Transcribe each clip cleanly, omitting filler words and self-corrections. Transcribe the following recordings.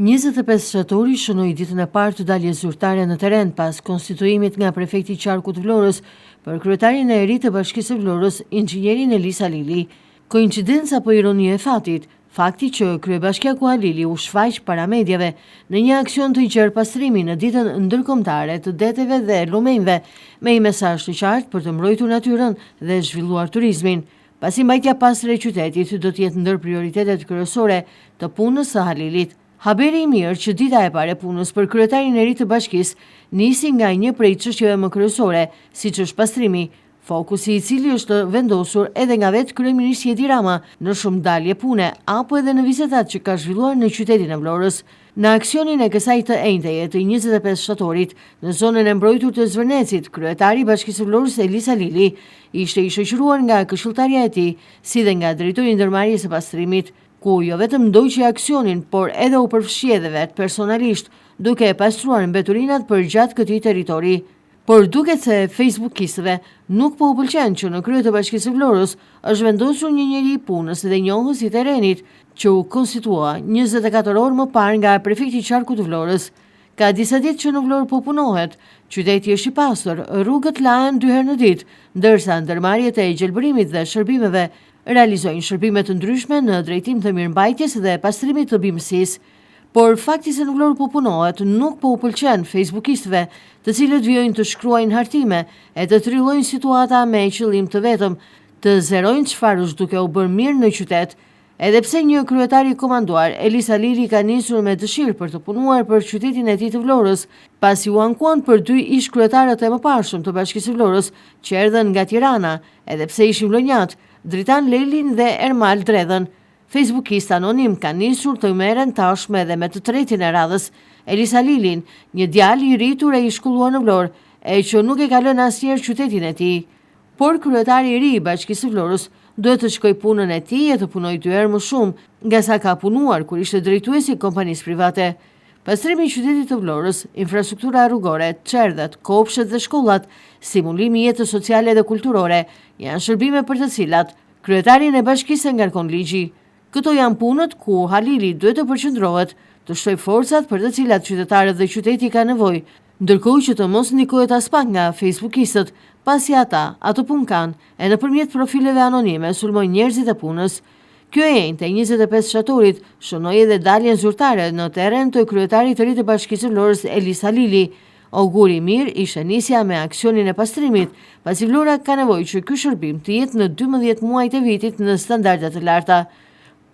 25 shtatori shënoi ditën e parë të daljes zyrtare në terren pas konstituimit nga prefekti i qarkut të Vlorës për kryetarin e ri të Bashkisë së Vlorës, inxhinierin Elis Halili. Koincidencë apo ironi e fatit, fakti që kryebashkiaku Halili u shfaq para mediave në një aksion të gjerë pastrimi në ditën ndërkombëtare të deteve dhe lumenjve me një mesazh të qartë për të mbrojtur natyrën dhe zhvilluar turizmin. Pasi mbajtja pastër e qytetit do të jetë ndër prioritetet kryesore të punës së Halilit. Haberi i mirë që dita e parë e punës për kryetarin e ri të bashkisë nisi nga një prej çështjeve më kryesore, siç është pastrimi, fokusi i cili është vendosur edhe nga vetë kryeministri Edi Rama në shumë dalje pune apo edhe në vizitat që ka zhvilluar në qytetin e Vlorës. Në aksionin e kësaj të enjteje të 25 shtatorit, në zonën e mbrojtur të Zvërnecit, kryetari i Bashkisë së Vlorës Elis Halili ishte i shoqëruar nga këshilltarja e tij, si dhe nga drejtori i ndërmarrjes së pastrimit, ku jo vetëm ndoqi aksionin, por edhe u përfshi edhe vetë personalisht, duke pastruar mbeturinat përgjatë këtij territori. Por duket se fejsbukistëve nuk po u pëlqen që në krye të Bashkisë së Vlorës është vendosur një njeri i punës dhe njohës i terrenit, që u konstitua 24 orë më parë nga prefekti i qarkut të Vlorës. Ka disa ditë që në Vlorë po punohet, qyteti është i pastër, rrugët lahen dy herë në ditë, ndërsa ndërmarrjet e gjelbërimit dhe shërbimeve realizojnë shërbime të ndryshme në drejtim të mirëmbajtjes dhe pastrimit të bimësisë. Por fakti se në Vlorë po punohet nuk po u pëlqen fejsbukistëve, të cilët vijojnë të shkruajnë hartime e të trillojnë situata me qëllim të vetëm, të zerojnë çfarë është duke u bërë mirë në qytet. Edhe pse një kryetar i komanduar, Elis Halili ka nisur me dëshirë për të punuar për qytetin e tij të Vlorës, pasi u ankuan për dy ish-kryetarët e mëparshëm të Bashkisë së Vlorës, që erdhën nga Tirana, edhe pse ishin vlonjatë, Dritan Lelin dhe Ermal Dredhën. Fejsbukistë anonimë kanë nisur të merren tashmë edhe me të tretin e radhës, Elis Halilin, një djalë i rritur e i shkolluar në Vlorë, e që nuk e ka lënë asnjëherë qytetin e tij. Por kryetari i ri i Bashkisë së Vlorës duhet të shikojë punën e tij e të punojë dy herë më shumë nga sa ka punuar kur ishte drejtues i kompanisë private. Pastrimi i qytetit të Vlorës, infrastruktura rrugore, çerdhet, kopshtet dhe shkollat, stimulimi i jetës sociale dhe kulturore janë shërbime për të cilat Kryetarin e bashkisë e ngarkon ligji. Këto janë punët ku Halili duhet të përqendrohet, të shtojë forcat për të cilat qytetarët dhe qyteti kanë nevojë, ndërkohë që të mos ndikohet aspak nga fejsbukistët, pasi ata atë punë kanë, e nëpërmjet profileve anonime sulmojnë njerëzit e punës. Kjo e enjte, 25 shtatorit, shënoi edhe daljen zyrtare në terren të kryetarit të ri të Bashkisë së Vlorës, Elis Halili, Ogur i mirë ishte nisja me aksionin e pastrimit, pasi Vlora ka nevojë që ky shërbim të jetë në 12 muajt e vitit në standarde të larta.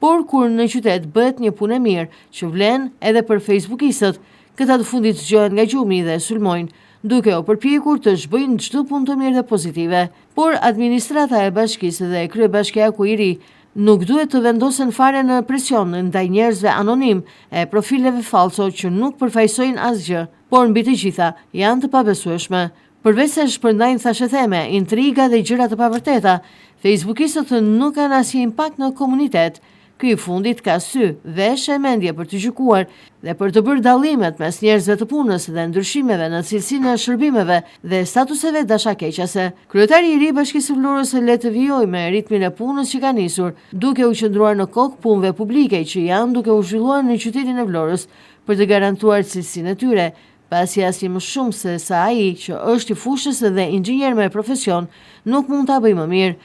Por kur në qytet bëhet një punë e mirë, që vlen edhe për fejsbukistët, këta të fundit zgjohen nga gjumi dhe sulmojnë, duke u përpjekur të zhbëjnë çdo punë të mirë dhe pozitive. Por administrata e bashkisë dhe kryebashkiaku i ri nuk duhet të vendosen fare në presion ndaj njerëzve anonimë e profileve fallco që nuk përfaqësojnë asgjë, por mbi të gjitha janë të pabesueshme. Përveç se shpërndajnë thashetheme, intriga dhe gjëra të pavërteta, fejsbukistët nuk kanë asnjë impakt në komunitet. Ky i fundit ka sy, vesh e mendje për të gjykuar dhe për të bërë dallimet mes njerëzve të punës dhe ndryshimeve në cilësinë e shërbimeve dhe statuseve dashakeqase. Kryetari i ri i Bashkisë së Vlorës le të vijojë me ritmin e punës që ka nisur, duke u qëndruar në kokë punëve publike që janë duke u zhvilluar në qytetin e Vlorës për të garantuar cilësinë e tyre, pasi asnjë më shumë se sa ai që është i fushës dhe inxhinier me profesion nuk mund ta bëjë më mirë.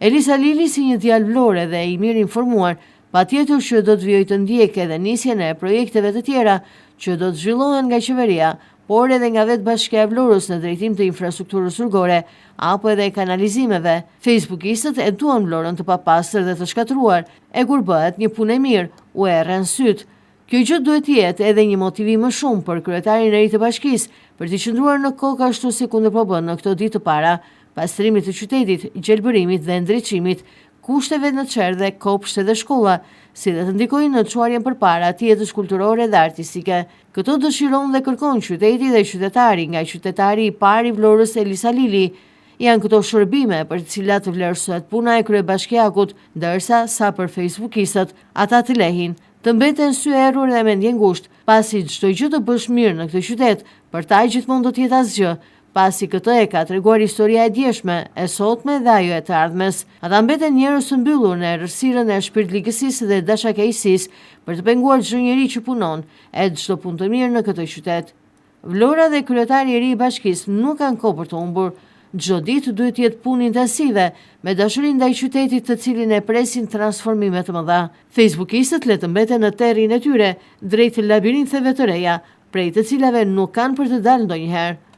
Elis Halili si një djalë Vlore dhe i mirinformuar, patjetër që do të vijojë të ndjekë edhe nisjen e projekteve të tjera që do të zhvillohen nga qeveria, por edhe nga vetë Bashkia e Vlorës në drejtim të infrastrukturës rrugore apo edhe kanalizimeve. Fejsbukistët e duan Vlorën të papastër dhe të shkatërruar, e kur bëhet një punë e mirë, u erren sytë. Kjo gjë duhet të jetë edhe një motivim më shumë për kryetarin e ri të bashkisë, për t'i qëndruar në kokë ashtu sikundër po bën në këto ditë të para, pastrimit të qytetit, gjelbërimit dhe ndriçimit, kushteve në çerdhe, kopshte dhe shkolla, si dhe të ndikojë në çuarjen përpara të jetës kulturore dhe artistike. Këto dëshiron dhe kërkon qyteti dhe qytetari nga qytetari i parë i Vlorës Elis Halili. Janë këto shërbime për të cilat vlerësohet puna e kryebashkiakut, ndërsa sa për fejsbukistët, ata të lehin, Të mbeten syerrur dhe mendjengushtë, pasi çdo gjë të bësh mirë në këtë qytet, për ta gjithmonë do të jetë asgjë. pasi këtë e ka treguar historia e djeshme, e sotme dhe ajo e të ardhmes. Ata mbeten njerëz të mbyllur në errësirën e shpirtligësisë dhe dashakeqësisë për të penguar çdo njeri që punon e çdo punë të mirë në këtë qytet. Vlora dhe kryetari i ri i bashkisë nuk kanë kohë për të humbur. Çdo ditë duhet të jetë punë intensive, me dashuri ndaj qytetit të cilin e presin transformime të mëdha. Facebookistët le të mbeten në terrin e tyre, drejt labirintheve të reja, prej të cilave nuk kanë për të dalë ndonjëherë.